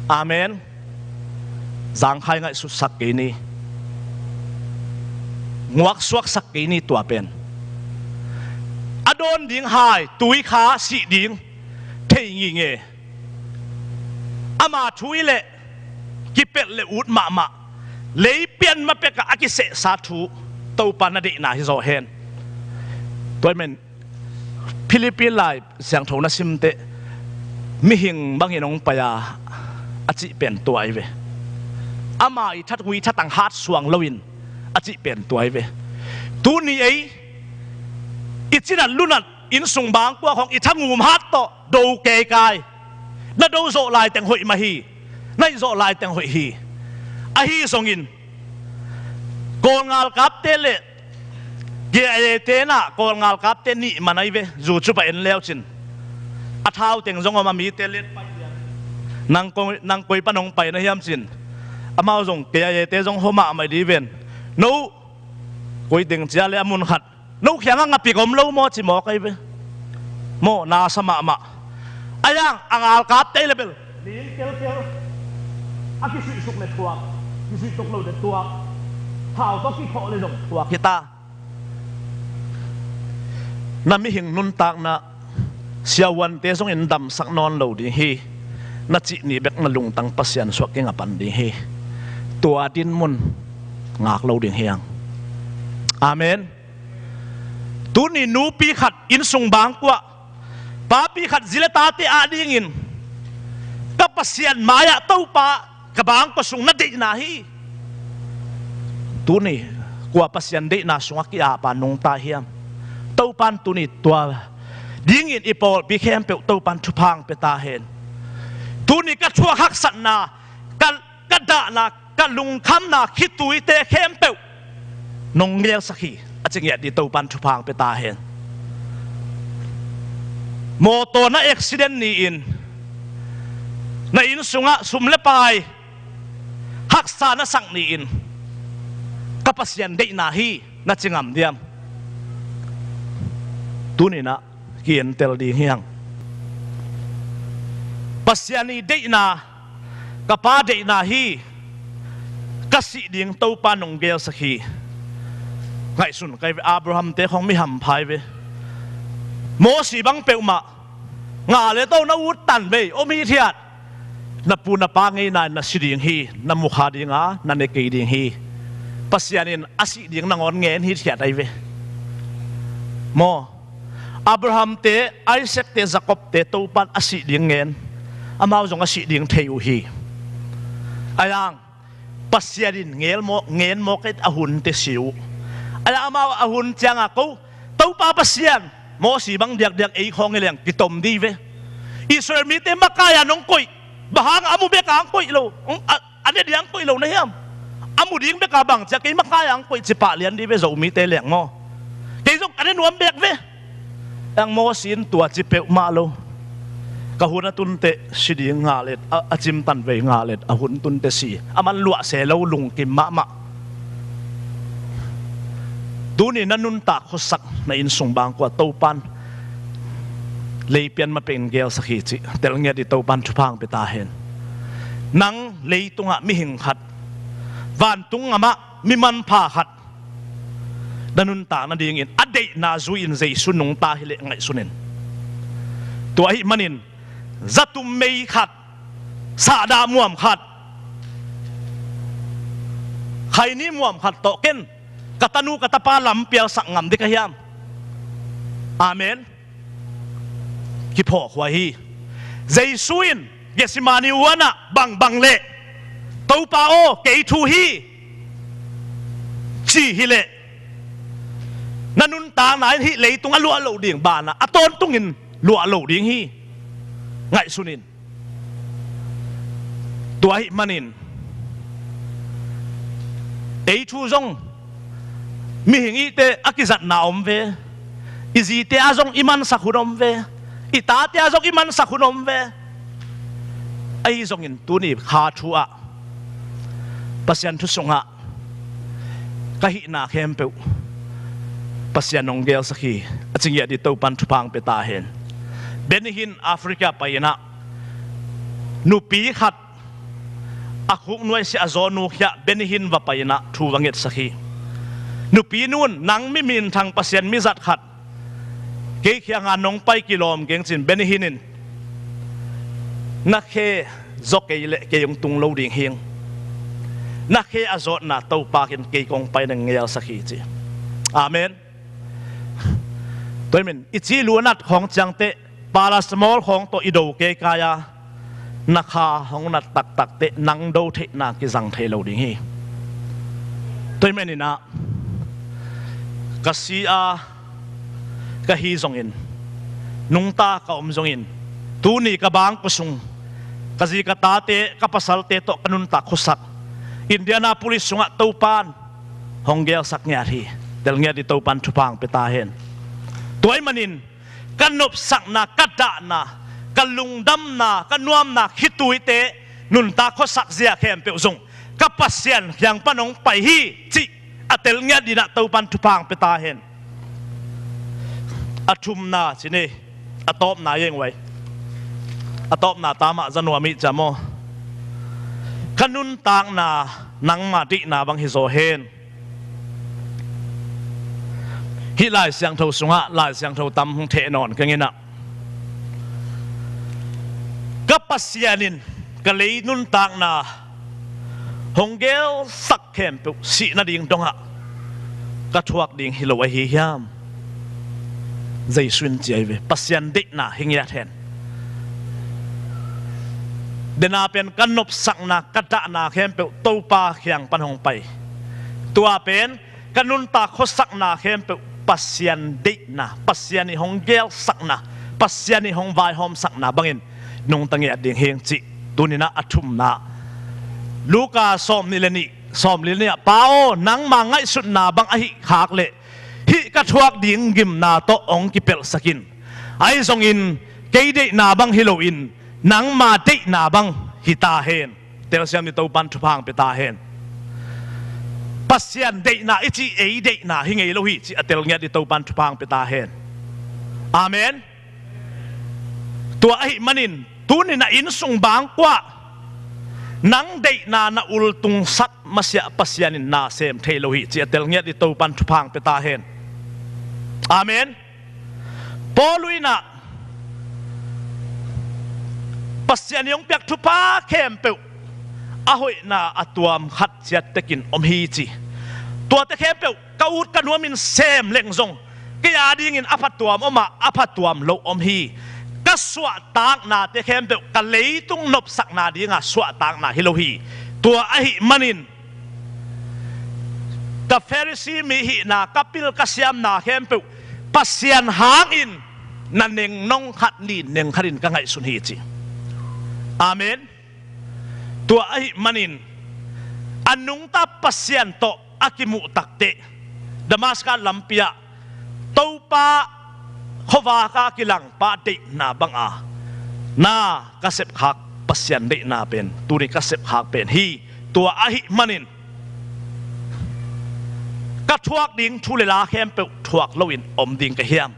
Amen. Zangkhai ngaihsutsak kei ni. Nguaksuaksak kei ni tua pen. A dawn ding hai, tui kha sih ding thei nginge. Ama thu i leh kipelh le ut mahmah, leipian ma pekah a kisehsa thu Topa na deihna hi zaw hen. Tua i men Philippi lai siangtho na simteh mihing bangin hong pai a, a cih pen tua i ve. Ama i that hui thatang hat suang loin a cih pen tua i ve. Tuni ei i cinat lunat innsung bangkua khawng i thangum hat tawh do keikai. Na do zawh laiteng hoih mah hi. Na hih zawh laiteng hoih hi. Ahi zongin Kawl ngalkapte le K I A te na Kawl ngalkapte nih man ahi ve. Zu cu pa en leu cin a thau teng zong om a mite let pai diam. Nang koi, nang koi pan hong pai na hiam cin amau zong K I A te zong hua mahmah dih ven. No koi teng cia le a mun khat no khiangah ngapik om lo maw ci mawk ahi ve. Maw nasa mahmah. A yang a ngalkapte le bel ning kelkel a kisuihsuk le thuak, kisuihtuk lo le thuak, thau tawh kikhawh le zong thuak hi ta. Na mihing nuntakna siavuante zongin damsak nawn lo ding hi. Na cih ni bek na lungtang Pasian suak kinga pan ding hi. Tua din mun ngak lo ding hi ang. Amen. Tuni nupi khat innsung bangkuah, papi khat zi le tate adingin ka Pasian mai-ah Topa ka bangkua sung na deihna hi. Tuni kua Pasian deihna sungah ki-apa nungta hiam? Topan tuni tua dingin i pawlpi khempeuh Topan thupha hong pia ta hen. Tuni ka thuak haksatna, ka, ka dahna, ka lungkhamna khituite khempeuh nong ngelsak hi, a ci ngiat dih Topan thupha hong pia ta hen. Mawtaw na accident ni-in na inn sungah sum le pai haksa na sak ni-in ka Pasian deihna hi na ci ngam diam? Tuninah Kientel ding hi hang. Pasian i deihna, ka pa deihna hi. Ka sih ding Topa nong gelsak hi. Ngaihsun kai ve, Abraham te khong mi hampha hi ve. Mosi bang peuhmah nga le to na ut tan vei om hi thiat. Na pu na pa ngeina in na si ding hi, na mukha dinga na ne kei ding hi. Pasian in a sih ding nangawn ngen hi thiat ahi ve. Maw, Abraham te, Isaac te, Jacob te Topan a sih ding ngen, amau zong a sih ding thei uh hi. Ahi hang Pasian in ngen mawk, ngen mawk a hun te si uh. Ahi hang amau a hun cianga ko, Topa Pasian, Mosi bang diakdiak ei khawng hi leng kitom di ve. Israel mite makai-a nong koih, bang hang a mu bek ang koih lo, a, a ne diang koih lo na hiam? A mu ding bek a bang cia kei makai ang koih ci pah lian di ve Zomite leng maw. Kei zong a ne nuam bek ve. Ang Mosi in tua ci peuhmah lo. Ka hun a tunte si ding nga let, a, a cimtan vei nga let, a hun tunte si. A man luah se lo lungkim mahmah. Tuni na nuntak khuasak na inn sung bangkua Topan leipian ma pengin gelsak hi cih tel ngiat i Topan thupha hong pia ta hen. Nang leitungah mihing khat, vantung ngamah mi manpha khat na nuntak nadingin a deihna zui-in Jesu nungta hileh ngaihsun in. Tua ahih manin zatum mei khat, sahdah muam khat, khaini muam khat tawh ken ka tanu ka tapa lam pialsak ngam ding ka hiam? Amen. Kiphawk huai hi. Jesu in Gethsemane huanah bangbang leh, Topa aw, kei thu hi, ci hileh na nuntakna in hih leitung a luah loh ding banah a tawntungin luah loh ding hi. Ngaihsun in. Tua ahih manin ei thu zong mihing ihte a kizatna om ve. I zite ah zong i mansak hun om ve. I tate ah zong i mansak hun om ve. Ahi zongin tuni kha thu ah, Pasian thu sungah ka hihna khempeuh Pasian hong gelsak hi. A ci ngiat i Topan thupha hong pia ta hen. Benny Hinn Africa pai-in ah nupi khat a khuk nuaisiah a zaw nukhia Benny Hinn va pai-in ah thu va ngetsak hi. Nupi nun, nang mi minthang Pasian mizat khat kei kiangah nong pai kilawm keng cin Benny Hinn in, na khe zaw kei leh kei hong tung lo ding hing. Na khe a zawtna Topa kin kei kong pai nang ngelsak hi ci. Amen. Tua ahih manin i ci lu a nat khawng ciangteh paracetamol khawng tawh i do keikai a, na kha hong nat taktak teh nang do theihna kizang thei lo ding hi. Tua ahih manin ah ka si a ka hi zongin, nungta ka om zongin, tuni ka bangkua sung ka zi ka tate, ka pasalte tawh ka nuntak khuasak Indianapolis sungah Topan hong gelsak ngiat hi. Tel ngiat i Topan thupha hong pia ta hen. Tua ahih manin ka nopsakna, ka dahna, ka lungdamna, ka nuamna khituite, nuntak khuasak zia khempeuh zong ka Pasian kiang pan hong pai hi cih a tel ngiat dinah Topan thupha hong pia ta hen. A thumna ci ni, a tawpna ing vai. A tawpna ta mah za nuam ih ciam aw. Ka nuntakna nangma deihna bang hi zaw hen. Hih Lai Siangtho sungah Lai Siangtho tam hong theh nawn keng in ah, ka Pasian in ka lei nuntakna hong gelsak khempeuh sih nading dongah ka thuak ding hi lo ahi hiam? Jesu in ci ahi ve, Pasian deihna hi ngiat hen. Dena pen ka nopsakna, ka dahna khempeuh Topa kiang pan hong pai. Tua pen ka nuntak khuasakna khempeuh Pasian deihna, Pasian i hong gelsakna, Pasian i hong vaihawmsakna bangin nungta ngiat ding hing cih tuninah a thumna. Luka sawmnih le nih, sawmli le nih ah, Pa aw, nangma ngaihsutna bang ahi khak leh hih ka thuak ding gimna tawh hong kipelhsak in. Ahi zongin kei deihna bang hi loin nangma deihna bang hi ta hen. Telsiam ni, Topan thupha hong pia ta hen. Pasian deihna i cih ei deihna hi ngei lo hi cih a tel ngiat ni, Topan thupha hong pia ta hen. Amen. Tua ahih manin tuni na inn sung bangkua nang deihna na ultungsak masiah Pasian in na sem thei lo hi, ci a tel ngiat i Topan thupha pia ta hen. Amen. Paul in ah Pasian i hong piak thupha khempeuh a hoihna a tuam khat ciat tekin om hi ci. Tuate khempeuh ka ut ka nuamin sem leng zong kei a dingin a phatuam om a, a phatuam lo om hi. Ka suahtaknate khempeuh ka leitung nopsakna dinga suahtakna hi lo hi. Tua ahih manin ka Pharisee mi hihna, ka pil ka siamna khempeuh Pasian hangin na neng nong khat ni neng khatin ka ngaihsun hi ci. Amen. Tua ahih manin a nungta Pasian tawh a kimuh takteh Damascus lampi ah Topa khuavak a kilangpa deihna banga na ka sepkhak Pasian deihna pen tuni ka sepkhak pen hi. Tua ahih manin ka thuak ding thu le la khempeuh thuak loin om ding ka hiam?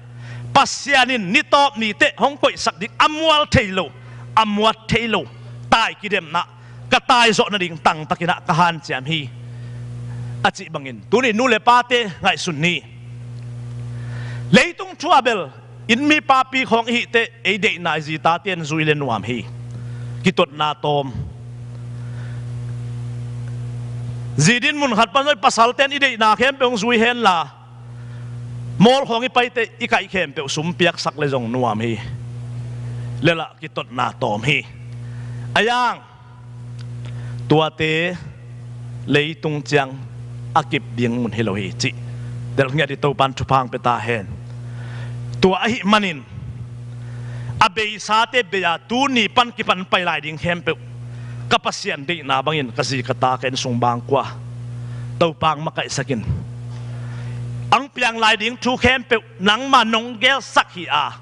Pasian in nitawp niteh hong koihsak ding a mual thei lo, a muat thei lo tai kidemna ka taizawh nading tangtakin ah ka hanciam hi, a cih bangin tuni nu le pate ngaihsun ni. Leitung thu a bel inn mi papi khawng i hih teh ei deihna i zi taten zui le nuam hi. Kitotna tawm. Zi din mun khat pan zong pasalten i deihna khempeuh hong zui henla mall khawng i pai teh i kaih khempeuh sum piaksak le zong nuam hi. Lelah kitotna tawm hi. A yang tuate leitung ciang a kip ding mun hi lo hi cih tel ngiat i Topan thupha pia ta hen. Tua ahih manin a beisate bei a tuni pan kipan pai lai ding khempeuh ka Pasian deihna bangin ka zi ka ta ka inn sung bangkua Topa hong makaihsak in. Hong piang lai ding thu khempeuh nangma nong gelsak hi a,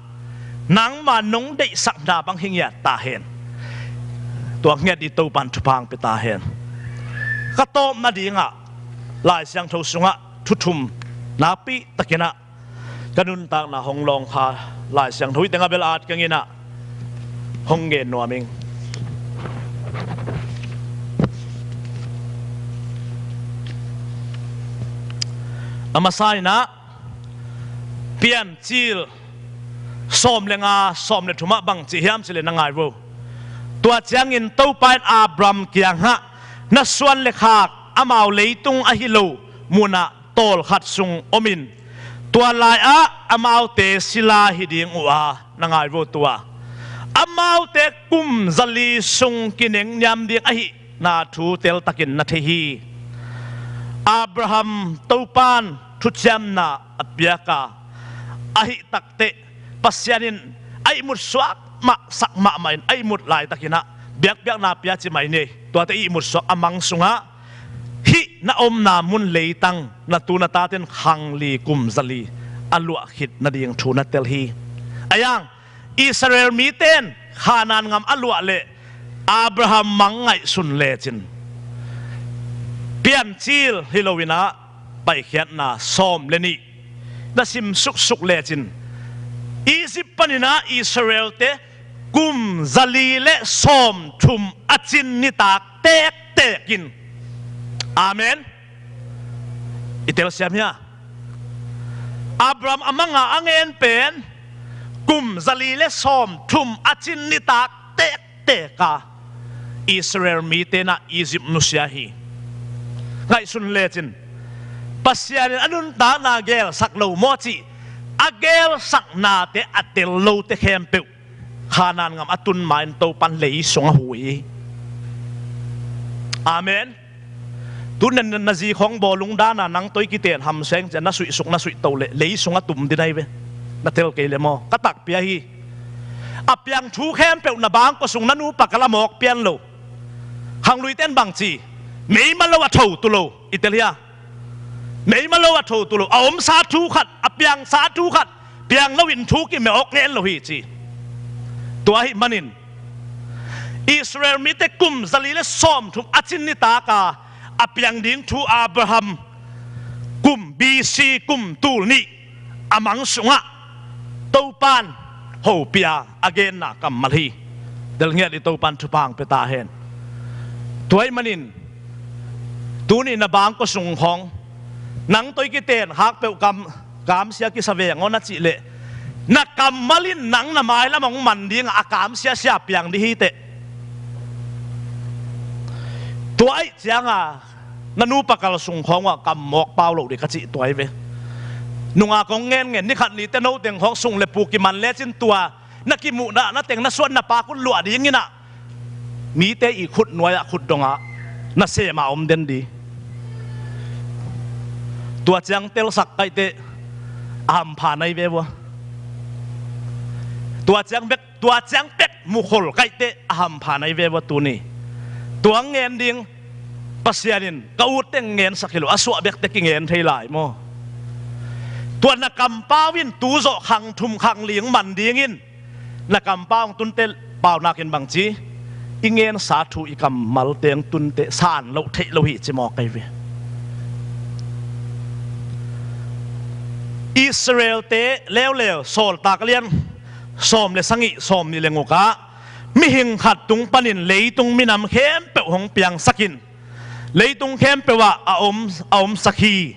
nangma nong deihsakna bang hi ngiat ta hen. Tua ngiat i Topan thupha pia ta hen. Ka tawpna dingah Lai Siangtho sungah thu thum nakpi takin ah ka nuntakna hong lawng kha Lai Siangtho i teng a bel at keng in ah hong gen nuam ing. A masa in ah Piancil sawm le nga, sawm le thum ah bang ci hiam cih leh na ngai vo. Tua ciangin Topa in Abraham kiangah na suan le khak amau leitung ahi lo munah tawlkhat sung om in, tua lai-ah amaute sila hi ding uh a, na ngai vo tua. Amaute kum zali sung kinengniam ding ahihna thu teltakin na thei hi. Abraham Topan thuciamna a piak a, ahih takteh Pasian in a ihmut suak mahsak mahmah in a ihmut laitakin ah biakpiakna pia ci mai ni. Tuate ihmut suak a mang sungah hih na omna mun leitang na tu na taten khangli kum zali a luah khit nading thu na tel hi. A yang Israel mite in Khanaan ngam a luah leh Abraham mang ngaihsun lecin Piancil hi lo in ah Paikhiatna sawm le nih na sim suksuk lecin Egypt panin ah Israelte kum zali le sawmthum a cin nitak tektek in. Amen. I telsiam hia? Abraham a manga a ngen pen kum zali le sawmthum a cin nitak tektek a Israel mite in ah Egypt nusia hi. Ngaihsun lecin Pasian in a nuntakna gelsak lo maw cih a gelsaknate a tel lote khempeuh Khanaan ngam a tun ma-in Topan lei sung a hui hi. Amen. Tu na, na, na zi khawng bawlung dana nang toi kiten hamseng cia na suihsuk na suihto leh lei sung a tum ding ahi ve. Na tel kei le maw? Ka takpia hi. A piang thu khempeuh na bangkua sung na nupa ka la mawk pian lo. Khangluiten bang ci? Meima lo a tho tu lo. I tel hia? Meima lo a tho tu lo. A omsa thu khat, a piangsa thu khat piang loin thu kimawk ngen lo hi ci. Tua ahih manin Israel mite kum zali le sawmthum a cin nitak a a piang ding thu Abraham kum B C kum tul nih a mang sungah Topan hopih a a genna kammal hi. Delngiat i Topan thupha hong pia ta hen. Tua ahih manin tuni na bangkua sung khawng nang tawh i kiten khak peuh kam, kamsia kisa veng aw na cih leh, na kammal in nang na mailam hong man ding a kamsia sia piang ding hi teh. Tua ahih cianga na nupa kal sung khawng uh a kam mawk pau lo ding ka cih tua hi ve. Nungak hong ngenngen, ni khat ni teh no teng khawng sung le pu kiman lecin tua na kimuhna na teng na suan na pak uh luah dingin ah mite i khut nuai-ah khut dongah na sem a om den ding. Tua ciang telsak kaih teh a hampha na hi ve vua. Tua ciang bek, tua ciang pek mukhol kaih teh a hampha na hi ve vua tuni. Tua ngen ding Pasian in ka ut teng ngensak hi lo, a suah bek teh kingen thei lai maw? Tua na kampau in tu zawh khang thum khang li hong man dingin na kampau hong tun teh, paunak in bangci, i ngensa thu i kammal teng tun teh san loh theih lo hi ci mawk ahi ve. Israel-te leuleu Sawltak a lian sawm le sagih, sawm nih le guk ah mihing khat tung panin leitung minam khempeuh hong piangsak in leitung khempeuh ah a om, a omsak hi.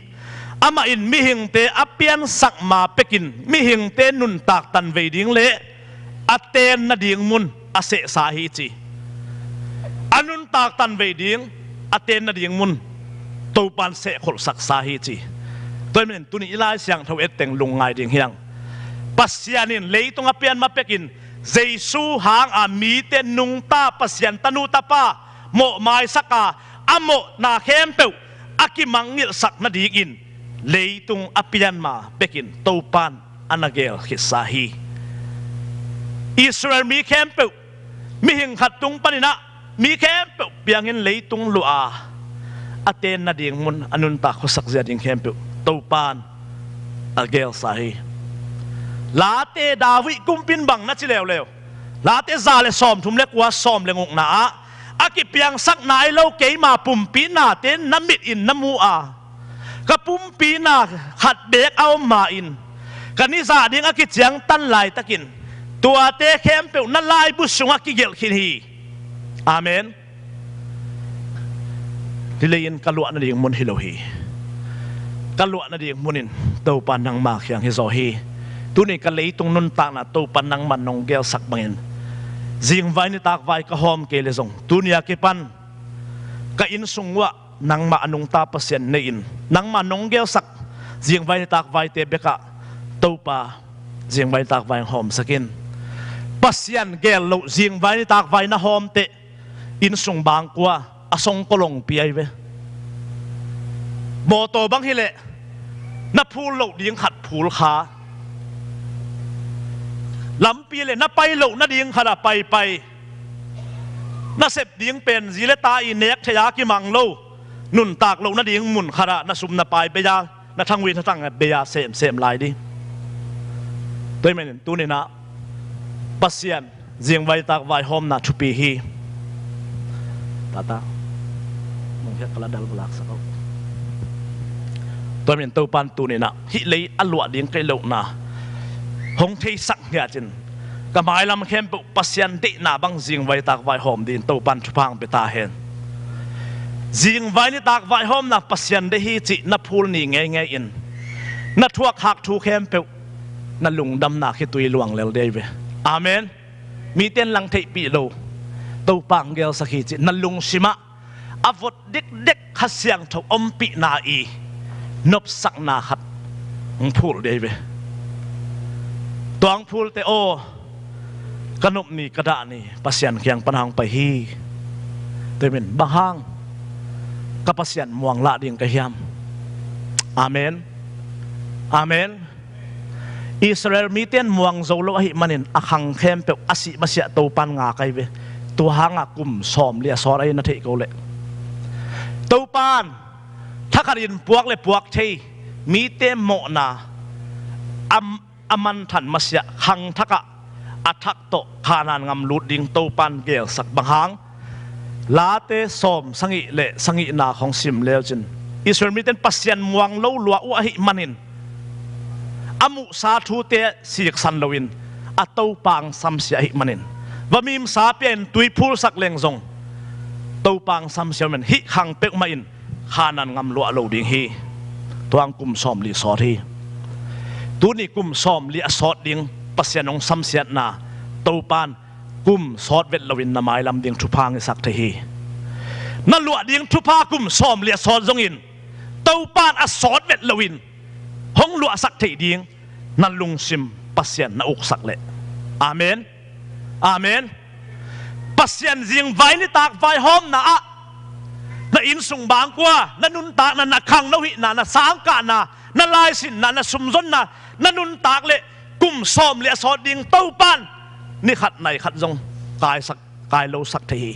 Amah in mihingte a piansak ma pekin mihingte nuntak tanvei ding le a ten nading mun a sehsa hi ci. A nuntak tanvei ding, a ten nading mun Topan sehkholhsaksa hi ci. Tua ahih manin tuni i Lai Siangtho et teng lungngai ding hi hang. Pasian in leitung a pian ma pekin Jesu hanga mite nungta Pasian tanu tapa mawhmaisak a, a mawhna khempeuh a kimangngilhsak nadingin leitung a pian ma pekin Topan a na gel khitsa hi. Israel mi khempeuh, mihing khat tung panin ah mi khempeuh piangin leitung luah a, a ten nading mun, a nuntak khuasak zia ding khempeuh Topan a gelsa hi. Late David kumpi in bang na ci leuleu, Late za le sawmthum le kua, sawm le gukna ah a kipiangsak nai lo keima pumpi nate na mit in na mu a, ka pumpi na khat beek a om ma-in ka nizah ding a kiciangtan laitakin tuate khempeuh na laibu sungah kigelh khin hi. Amen. Hi lei-in ka luah nading mun hi lo hi. Ka luah nading mun in Topa nangma kiang hi zaw hi. Tuni ka leitung nuntakna Topa nangman nong gelsak bangin zingvai nitakvai ka hawm kei le zong, tuni a kipan ka inn sung uah nangmah a nungta Pasian nei-in nangmah nong gelsak zingvai nitakvaite bekah Topa zingvai nitakvai hawmsak in. Pasian gel loh zingvai nitakvai na hawm teh, inn sung bangkua a songkolong pi ahi ve. Mawtaw bang hileh na phul loh ding khat phul kha, lampi le na pai loh nading khat a paipai, na sep ding pen zi le ta i nek thei a kimang lo, nuntak loh nading mun khat ah na sum na pai bei a, na thangui na thang bei a semsem lai ding. Tua ahih manin tuni-in ah Pasian zingvai nitakvai hawmna thupi hi. Tata, mong hiak kala dal bulak sa ko. Tua ahih manin Topan tuni-in ah hih lei a luah ding ka hih lohna hong theisak ngiat in, ka mailam khempeuh Pasian deihna bang zingvai nitakvai hawm dingin Topan thupha hong pia ta hen. Zingvai nitakvai hawmna Pasian deih hi cih na phul ni ngeingei in na thuak khak thu khempeuh na lungdamna khitui luang lel ding hi ve. Amen. Mite in lang theihpih lo, Topa hong gelsak hi cih na lungsimah a vot dikdik Kha Siangtho ompihna i nopsakna khat hong phul ding hi ve. Tua hong phul teh aw, ka nop ni ka dah ni Pasian kiang pan hong pai hi. Tua ahih manin bang hang ka Pasian muang lah ding ka hiam? Amen. Amen. Israel mite in muang zo lo ahih manin a khang khempeuh a sih masiah Topan ngak ahi ve. Tua hanga kum sawm le a sawt ahi na theih ko leh, Topan thakhatin puak le puak thei mite mawhna a, a manthan masiah khang thakah a thak tawh Kanaan gam lut ding Topan gelsak bang hang. Late sawm sagih le sagihna khawng sim leucin Israel mite in Pasian muang lo lua uh ahih manin a muhsa thute siksan loin a Topa ang samsia ahih manin, va mimsa pia in tui phulsak leng zong Topa ang samsia ahih manin hih khang peuhmah in Khanaan gam luah lo ding hi. Tua ang kum sawmli sawt hi. Tuni kum sawmli a sawt ding Pasian hong samsiatna Topa in kum sawt vet loin na mailam ding thupha hong hisak thei hi. Na luah ding thupha kum sawmli a sawt zongin Topa in a sawt vet loin hong luahsak theih ding na lungsim Pasian na uksak leh. Amen. Amen. Pasian zingvai nitak vaihawmna ah na innsung bangkua, na nuntakna, na khangno hihna, na sangkahna, na laisinna, na sumzonna, na nuntak leh kum sawmli a sawt ding Topa in ni khat nai khat zong kaisak, kailosak thei hi.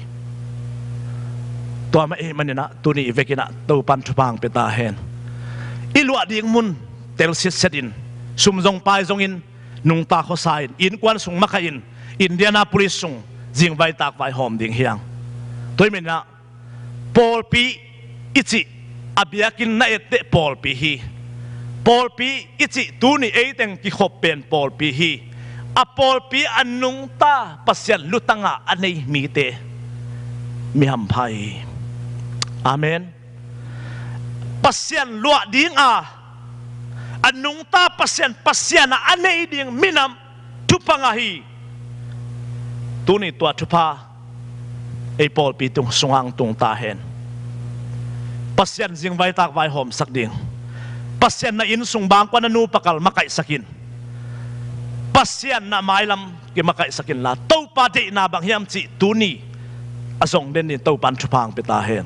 Tua mah ahih manin ah tuni i vekin ah Topa in thupha hong pia ta hen. I luah ding mun tel sitset in, sum zong pai zongin, nungta khuasa in, innkuan sung makaih in, Indianapolis sung zingvai tak vaihawm ding hi hang. Tua ahih manin ah pawlpi i cih a biakinn na etteh pawlpi hi. Pawlpi i cih tuni eiteng kikhop pen pawlpi hi. A pawlpi a nungta Pasian lutang a a nei mite, mi hampha hi. Amen. Pasian luah ding a, a nungta Pasian, Pasian a a nei ding minam thupha ngah hi. Tuni tua thupha ei pawlpi tung sungah hong tung ta hen. Pasian zingvai tak vaihawmsak ding, Pasian na innsung bangkua, na nu pakal makaihsak in, Pasian na mailam kimakaihsak inla, Topa deihna bang hiam cih tuni a zong den in Topa in thupha hong pia ta hen.